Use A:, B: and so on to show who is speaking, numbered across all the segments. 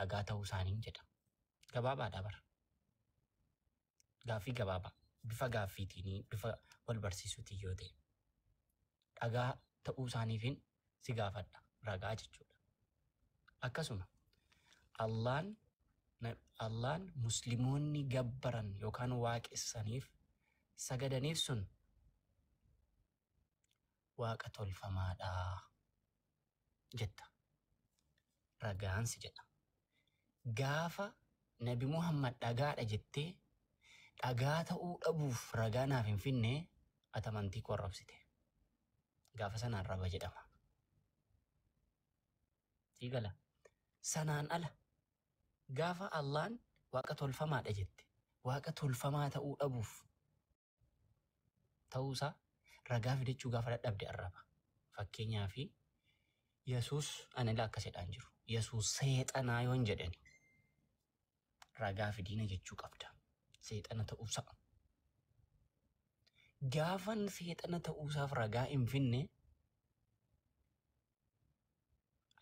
A: Dhagaa ta'uu isaaniin jedha. Gabaabaadha bara. Gaaffii gabaabaa. Bifa gaaffiitiin bifa wal barsiisuutiin yoo ta'e. Dhagaa ta'uu isaaniifin si gaafadha. Ragaa jechuudha. Akkasuma Allaan Allaan musliimoonni gabbaran yookaan waaqessaniif sagadaniif sun waaqa tolfamaadha jetta. Ragaan si jedha. Gaafa Nabi Muhammad dhagaadha jettee dhagaa ta'uu dhabuuf ragaa naaf hin finne ati amantii koo arrabsite. Gaafa sanaan raba jedhama. Sii gala. Sanaan ala gaafa Allaan waaqa tolfamaadha jette waaqa tolfamaa ta'uu dhabuuf ta'uusaa ragaa fidachuu gaafa dadhabde arraba. Fakkeenyaaf Yesuus ani ilaa akkas jedhaan jiru. Yesuus seexanaa yoon jedhani ragaa fidiina jechuu qabda. Seexana ta'uusaa. Gaafan seexana ta'uusaaf ragaa hin finne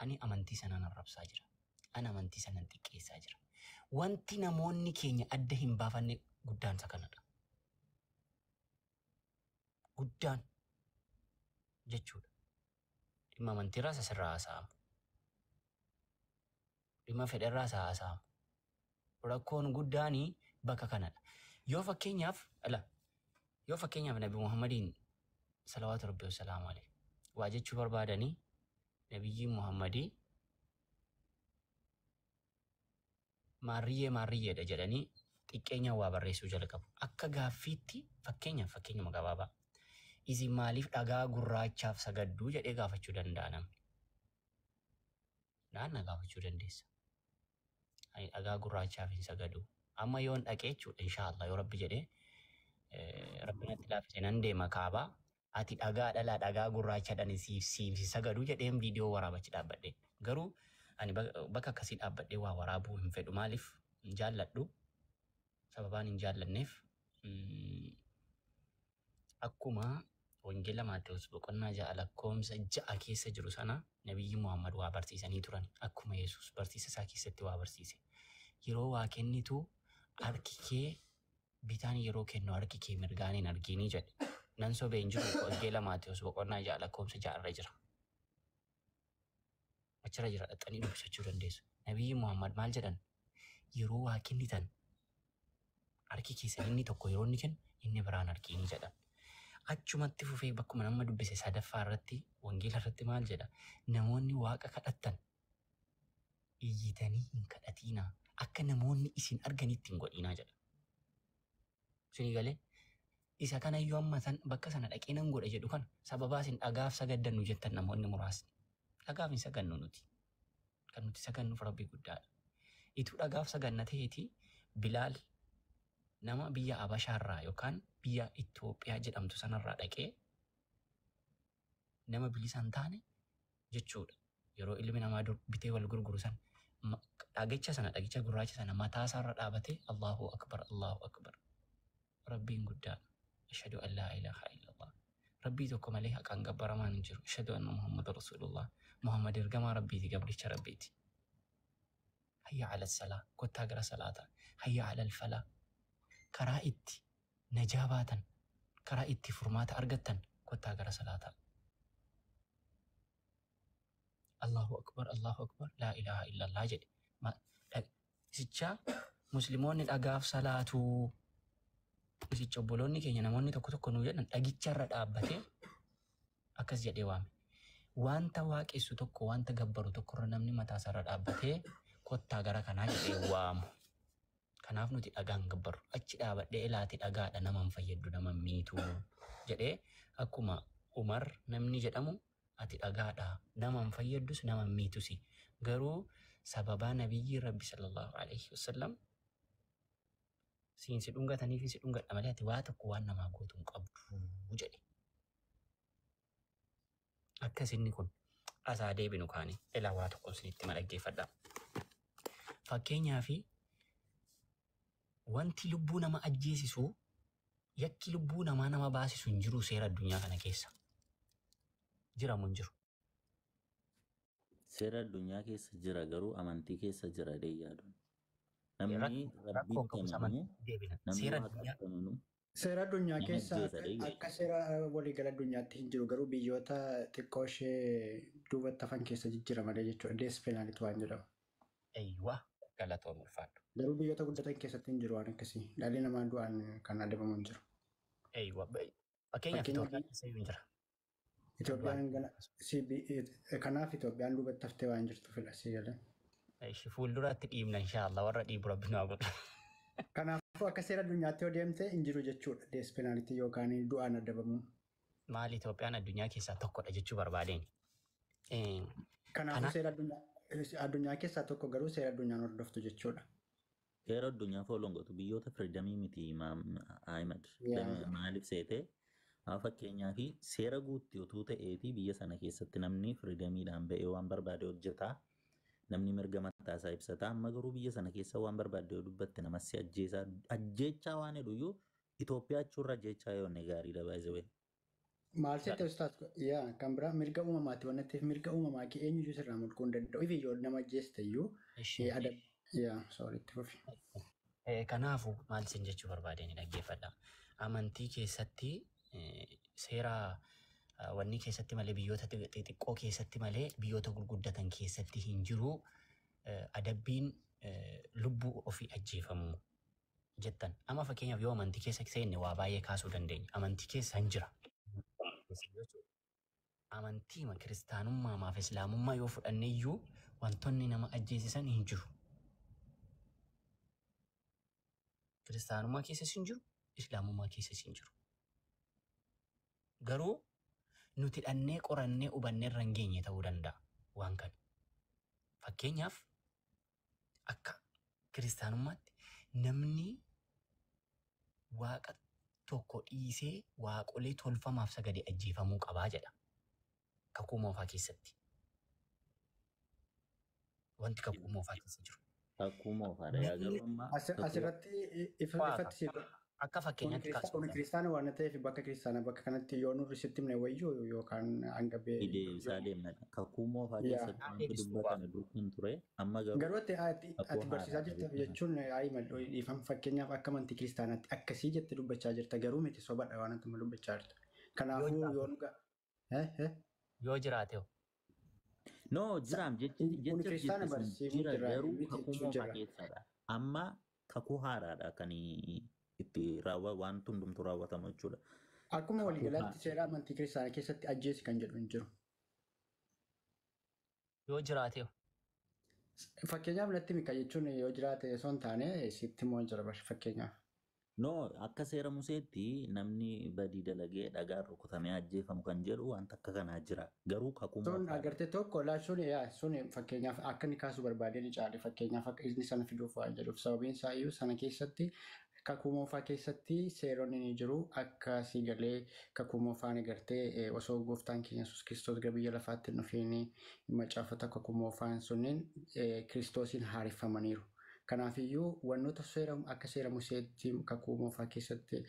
A: ani amantii sanaan arrabsaa jira. Ani amantii sanaan xiqqeessaa jira. Wanti namoonni keenya adda hin baafanne guddaan isa kanadha. Guddaan jechuudha. Dhimma amantiirraas asirraa haasa'amu. Dhimma fedharraas haasa'amu. Rakkoon guddaan bakka kanadha. Yoo fakkeenyaaf ala yoo fakkeenyaaf Nabi Muhammadiin salawaatu rabbi wasalaamu alayhi waa jechuu barbaadanii Nabiyyiin Muhammadii maarriyyee maarriyyeedha jedhanii xiqqeenyaan waa barreessuu jalqabu. Akka gaaffiitti fakkeenyaaf fakkeenyuma gabaabaa. Isin maaliif dhagaa gurraachaaf sagadduu jedhee gaafachuu danda'a namni. Naanna gaafachuu dandeessa. Ani dhagaa gurraachaaf hin sagadu. Amma yoon dhaqee jechuudha inshaallah yoo rabbi jedhee rabbi natti laaffise nan deema kaabaa. Ati dhagaa dhalaa dhagaa gurraachadhaan siif siif si sagaduu jedheen viidiyoo waraabachi dhaabbadhe. Garuu ani bakka akkasii dhaabbadhee waa waraabuu hin fedhu. Maaliif hin jaalladhu? Sababaan hin jaallanneef akkuma Wangeela Maatewos boqonnaa 6 lakkoomsa 6 keessa jiru sana Nabiyyi Muhammad waa barsiisanii turan. Akkuma Yesuus barsiisa isaa keessatti waa barsiise. Yeroo waa kennitu harki kee bitaan yeroo kennu harki kee mirgaan hin argiinii jedhe. Nan sobee hin jiru Wangeela Maatewos boqonnaa 6 lakkoomsa 6 irra jira. Achirra jira dhaxxanii dubbisachuu dandeessu. Nabiyyi Muhammad maal jedhan? Yeroo waa kennitan harki keessan inni tokko yeroo inni kennu inni biraan argiinii jedhan. Achumatti fufee bakkuma nama dubbise sadaffaa irratti wangeela irratti maal jedha? Namoonni waaqa kadhattan iyyitanii hin kadhatiinaa akka namoonni isin arganitti hin godhinaa jedha. Isinii galee? Isa kana iyyuu amma san bakka sana dhaqee nan godha jedhu kana sababaa isin dhagaaf sagaddannu jettan namoonni muraasni. Dhagaaf hin sagannu nuti. Kan nuti sagannuuf Rabbii guddaadha. Ituu dhagaaf saganna ta'eeti Bilaal nama biyya Abashaarraa yookaan biyya Itoophiyaa jedhamtu sanarraa dhaqee nama bilisa hin taane jechuudha. Yeroo ilmi namaa dur bitee wal gurguru san dhagicha sana dhagicha gurraacha sana mataa isaarra dhaabatee Allahu Akbar Allahu Akbar Rabbiin guddaadha. Ashhadu an laa ilaaha illallah. Rabbii tokko malee haqaan gabbaramaan hin jiru. Ashhadu anna Muhammad Rasulullah. Muhammad ergamaa Rabbiiti gabricha Rabbiiti. Hayya ala salaa kottaa gara salaataa. Hayya ala falaa karaa itti najaa baatan karaa itti furmaata argattan kottaa gara salaataa. Allahu akbar Allahu akbar laa ilaaha illallah jedhe. Isichaa musliimoonni dhagaaf salaatuu isicha obboloonni keenya namoonni tokko tokko nuu jedhan dhagicharra dhaabbatee akkas jedhee waame. Wanta waaqessu tokko wanta gabbaru tokkorra namni mataa isaarra dhaabbatee kottaa gara kanaa jedhee waamu. Kanaaf nuti dhagaan gabbarru. Achi dhaabadhee ilaati dhagaadha nama hin fayyaddu nama hin miitu jedhee akkuma Umar namni jedhamu ati dhagaadha nama hin fayyadus nama hin miitusi. Garuu sababaa nabiyyi Rabbi sallallahu alaihi wasallam siin si dhungataniif si dhungadha malee ati waa tokko waan namaa gootu hin qabdu jedhe. Akkas inni kun asaa deebinu kaani ilaa waa tokko isinitti hima dhaggeeffadha. Fakkeenyaaf wanti lubbuu nama ajjeesisu yakki lubbuu namaa nama baasisu hin jiru seera addunyaa kana keessa. Jira moo hin jiru?
B: Seera addunyaa keessa jira garuu amantii keessa jira yaadu. Namni
A: Rakkoon
B: rabbiitti
A: qabu
B: amanu,
A: amantii deebina.
B: namni
A: Seera addunyaa
B: waaqatti amanu
C: Seera addunyaa
B: nama
C: keessa
B: ajjeesa yaadu.
C: akka seera waliigala addunyaatti hin jiru garuu biyyoota xiqqoo ishee duubatti hafan keessa jijjiira malee jechuudha. Death penalty waan jedhamu.
A: Eeyywa galatoon ulfaadhu.
C: Garuu biyyoota guddatan keessatti hin jiru waan akkasii. Dhalli namaa du'aan kan adabamu hin jiru.
A: Eeyywa fakkeenyaaf
C: Fakkeenyaaf
A: Itoophiyaa keessa iyyuu hin jira.
C: Itoophiyaan kanaaf Itoophiyaan duubatti haftee waan jirtu fila si galee.
A: Ishi fuulduratti dhiibna inshaallah warra dhiibu rabbi nu haa godhu.
C: Kanaafuu akka seera addunyaatti yoo deemte hin jiru jechuudha. Death penalty yookaan du'aan adabamuun.
A: Maali Itoophiyaan addunyaa keessaa tokkodha jechuu barbaadeen.
C: Kanaafuu
A: Kanaaf
C: seera addunyaa keessaa tokko garuu seera addunyaan hordoftu jechuudha.
B: Seera addunyaa follow godhu biyyoota freedom miti Imaam Ahmed. Maaliif seete? Haa fakkeenyaa fi seera guutti utuu ta'eeti biyya sana keessatti namni freedomiidhaan ba'ee waan barbaade hojjetaa. Namni mirga mataa isaa ibsataa. Amma garuu biyya sana keessa waan barbaade yoo dubbatte namas si ajjeesaa. Ajjeechaa waan jedhuyyuu Itoophiyaa achurra ajjeechaa yoo inni gaariidha baay'ee.
C: Maal seete ustaas yaa kan biraa mirga uumamaati waan ta'eef mirga uumamaa kee eenyuyyuu sirraa mulquu hin danda'u. Ifi yoo nama ajjeeste iyyuu
A: Ishi.
C: adab yaa sorry itti fufi.
A: Kanaafuu maal isin jechuu barbaadeen dhaggeeffadha. Amantii keessatti seera wanni keessatti malee biyyoota xixiqqoo keessatti malee biyyoota gurguddatan keessatti hin jiru adabbiin lubbuu ofii ajjeefamu jettan. Amma fakkeenyaaf yoo amantii keessa seenne waa baay'ee kaasuu dandeenya. Amantii keessa hin jira. Amantii kiristaanummaa maaf islaamummaa yoo fudhanne iyyuu wantoonni nama ajjeesisan hin jiru. Kiristaanummaa keessas hin jiru, islaamummaa keessas hin jiru. Garuu nuti dhannee qorannee hubannee irra hin geenye ta'uu danda'a waan kana. Fakkeenyaaf akka kiristaanummaatti namni waaqa tokko dhiisee waaqolee tolfamaaf sagalee ajjeefamuu qabaa jedha. Kakuu moofaa keessatti. Wanti kakuu moofaa keessa jiru.
B: Kakuu moofaadha yaa garuu amma kakuu
C: Asirratti
A: Waaqa.
C: ifatti si
A: Akka
C: kun
A: fakkeenyaatti kaasuu
C: kun
A: danda'a.
C: kiristaana waan ta'eef bakka kiristaanaa bakka kanatti yoo nurri sitti himne wayyuu yookaan hanga bee
B: deebisaa deemnadha. Kakuu moofaa
C: yaa.
B: keessatti wanti dubbatame dur kan ture amma garuu
C: Garuu ati ati
B: kakuu
C: ati barsiisaa
B: haaraadha
C: jirta
B: jechuudha.
C: jechuun ayi mal dhiifama fakkeenyaaf akka amantii kiristaanaatti akkasii jette dubbachaa jirta garuu miti sobadha waan ati dubbachaa jirta.
A: Yoo
C: Kanaafuu
A: jiraate
C: yoo nu eh
A: yoo jiraate hoo?
B: No jiraam jechi
C: kun
B: jecha
C: kiristaana
B: jette sun
C: barsiifuu
B: jira
C: jira
B: garuu
C: miti
B: kakuu
C: jechuu
B: moofaa
C: jira.
B: keessadha. Amma kakuu haaraadha kan itti raawwa waan hundumtu raawwatamu jechuudha.
C: Akkuma
B: Kakuu
C: waliigalaatti
B: haaraa.
C: seera amantii kiristaanaa keessatti ajjeesi kan jedhu hin jiru.
A: Yoo jiraate hoo?
C: Fakkeenyaaf natti mika jechuun yoo jiraate osoo hin taane sitti immoo jira bar fakkeenyaaf.
B: No akka seera Museetti namni badii dalagee dhagaan rukutamee ajjeefamu kan jedhu wanta akka kanaa jira. Garuu kakuu
C: Sun
B: moofaadha.
C: agartee tokko laa sun yaa sun fakkeenyaaf akka inni kaasuu barbaadee ni caale fakkeenyaaf akka inni sana fiduuf waan jedhuuf sababiin isaa iyyuu sana keessatti kakuu moofaa keessatti seeronni ni jiru akka si galee kakuu moofaan agartee osoo gooftaan keenya Yesuus Kiristoos gara biyya lafaatti hin dhufiin macaafota kakuu moofaan sunniin Kiristoosiin haareffamaniiru. Kanaafiyyuu wantoota seera akka seera Museetti kakuu moofaa keessatti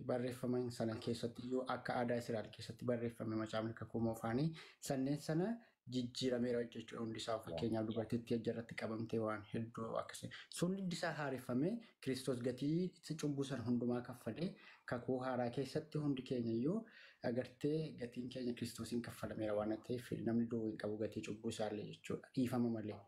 C: barreeffaman sana keessatti iyyuu akka aadaa Israa'el keessatti barreeffame macaafni kakuu moofaanii sanneen sana jijjiirameera jechuudha hundi isaa fakkeenyaaf dubartittii ejjarratti qabamtee waan hedduu akkasii sun hundi isaa haareffamee Kiristoos gatii cubbuu sana hundumaa kaffalee kakuu haaraa keessatti hundi keenya iyyuu agartee gatiin keenya Kiristoosiin kaffalameera waan ta'eef namni du'uu hin qabu gatii cubbuu isaallee jechuudha dhiifama malee.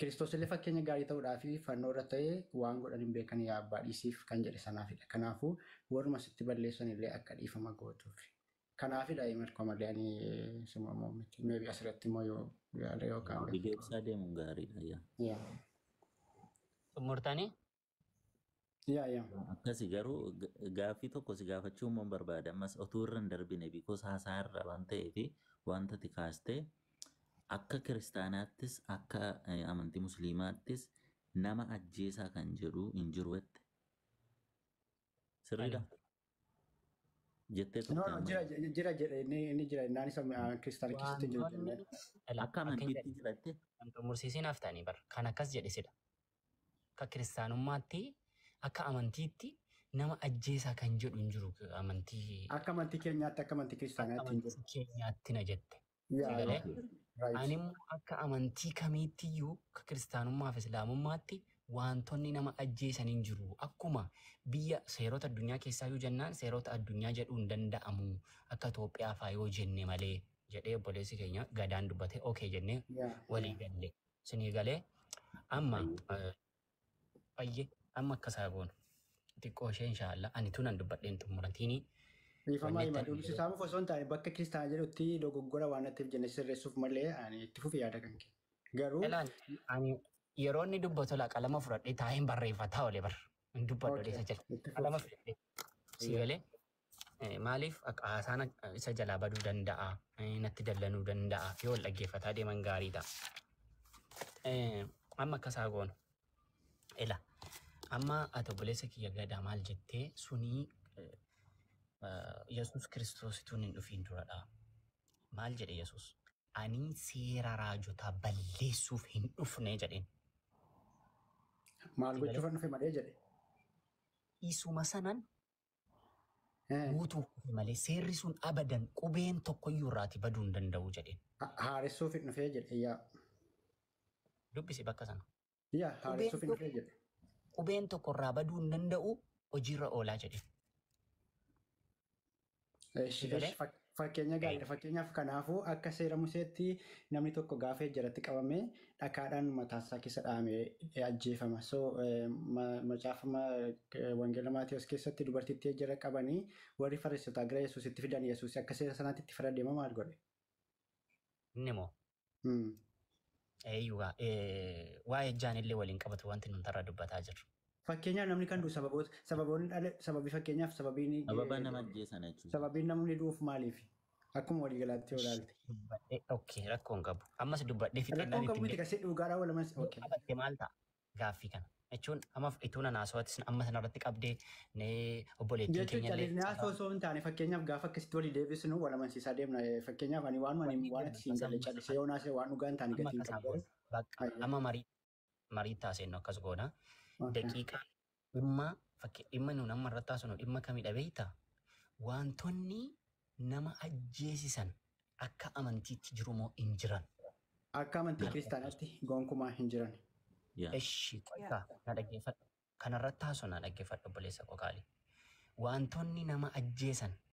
C: Kiristoos illee fakkeenya gaarii ta'uudhaa fi fannoo irra ta'ee waan godhan hin beekan yaa abbaa dhiisiif kan jedhe sanaafidha. Kanaafuu warruma sitti balleessan illee akka dhiifama gootuuf. Kanaafidha markoo malee ani suma miti. Maybe asirratti immoo yoo yaala yookaan.
B: Deebisaa deemuun gaariidha. Yaa.
C: Yaa
A: Xumurtanii?
C: yaa yaa.
B: Akkasi garuu gaaffii tokko si gaafachuu immoo barbaada. Ammas otuu irra hin darbine because haasaa irra waan ta'eef wanta ati kaastee akka kiristaanaattis akka amantii musliimaattis nama ajjeesaa kan jedhu hin jiru jette. Sirriidha? Jettee
C: No,
B: turte
C: no,
B: amma.
C: jira jira jedhe inni jira innaan isa kiristaana keessatti hin jiru
A: Wantoonni
C: jennee.
B: Akka amantiitti jiratte
A: kan xumursiisiin haftanii bara kan akkas jedhe sidha. Akka kiristaanummaatti akka amantiitti nama ajjeesaa kan jedhu hin jiru amantii
C: Akka amantii keenyaatti akka amantii
A: akka
C: kiristaanaatti hin jiru.
A: amantii keenyaatti na jette.
C: Yaa
A: Si galee?
C: yaa. Right.
A: Ani immoo akka amantii kamiittiyyuu akka kiristaanummaa fi islaamummaatti wantoonni nama ajjeesan hin jiru. Akkuma biyya seerota addunyaa keessaayyuu jennaan seerota addunyaa jedhuu hin danda'amu akka Itoophiyaa faa yoo jenne malee jedhee obboleessi keenya Gadaan dubbate, okay jennee walii galle. Isinii galee amma baay'ee amma akkasaa goonu. Xiqqoo ishee inshaallah ani tunan dubbadheen xumuratiini.
C: Dhiifama
A: Wanni
C: hima
A: ittiin
C: dubbisisaamuuf osoo hin taane bakka kiristaana jedhutti dogoggora waan natti jenne sirreessuuf malee ani itti fufi yaada kan kee. Garuu
A: Elaan ani yeroo inni dubbatu laa qalama fudhadhee taa'een barreeffataa oole bar. Hin dubbadhu
C: Okay,
A: isa jala.
C: itti fufi.
A: Qalama fudhadhee. Si galee maaliif akka haasaan isa jalaa baduu danda'a, natti dallanuu danda'a yoo wal dhaggeeffataa deeman gaarii ta'a. Amma akkasaa goonu. Ela amma ati obboleessa kiyya Gadaa maal jettee sunii Yesuus Kiristoosituun hin dhufiin duradha. Maal jedhe Yesuus? Ani seera raajotaa balleessuuf hin dhufne jedheen.
C: Maal gochuuf dhufe malee jedhe.
A: Isuma sanan guutuuf dhufe malee seerri sun abadan qubeen tokkoyyuu irraati baduu hin danda'u jedheen.
C: Haaressuuf hin dhufee jedhe yaa.
A: Dubbisi bakka sana.
C: Yaa, haaressuuf hin dhufee jedhe.
A: Qubeen tokko irraa baduu hin danda'u, hojiirra oolaa jedhe.
C: Eshi, eshi, fakkeenya gaariidha. Fakkeenyaaf kanaafuu akka seera Museetti namni tokko gaafa ejjaratti qabamee dhakaadhaan mataasaa keessa dhahamee ajjeefama. So macaafa Wangeela Maatiyus keessatti dubartittii ejjara qabanii warri Fariisotaa gara Yesuusitti fidan, Yesuus akka seera sanaatti itti faraddeema maal godhe?
A: Inni moo eeyyugaa waa'ee ejjaan illee waliin qabatu wanti nuti irra dubbataa jirru.
C: Fakkeenyaaf namni kan du'u sababoota sababoonni dhala sababii fakkeenyaaf sababiin
B: Sababa nama ajjeesan jechuudha.
C: Sababiin namni du'uuf maaliif? Akkuma waliigalaatti yoo ilaalte.
A: Dubbadhee, okay, rakkoo hin qabu. Ammas dubbadhee fixannaan
C: Rakkoon qabu
A: ittiin
C: miti kasee dhugaadhaa walamas.
A: Yoo
C: Okay.
A: qabatte maal ta'a? Gaaffii kana. Jechuun amma ituu na haasawattis amma sanarratti qabdee nee obboleettiin
C: Jechuun
A: keenya illee
C: callisnee haasoo osoo hin taane fakkeenyaaf gaafa akkasitti walii deebisnu wal amansiisaa deemna. Fakkeenyaaf ani waan ani waan ati siin galle callisee yoo naasee waan dhugaa hin taane
A: Amma
C: gatiin
A: akkasaa
C: qabu.
A: goona. Bakka amma marii taasisnu akkas goona.
C: Okay.
A: Daqiiqaa dhimma fakkii dhimma nuun amma irratti haasofnu dhimma kamidha beektaa? Wantoonni nama ajjeesisan akka amantiitti jiru moo hin jiran?
C: Akka amantii kiristaanaatti gonkumaa hin jiran.
A: Eshi qofa na dhaggeeffadhu. Kanarratti haasoo na dhaggeeffadhu obboleessa koo qaali. Wantoonni nama ajjeesan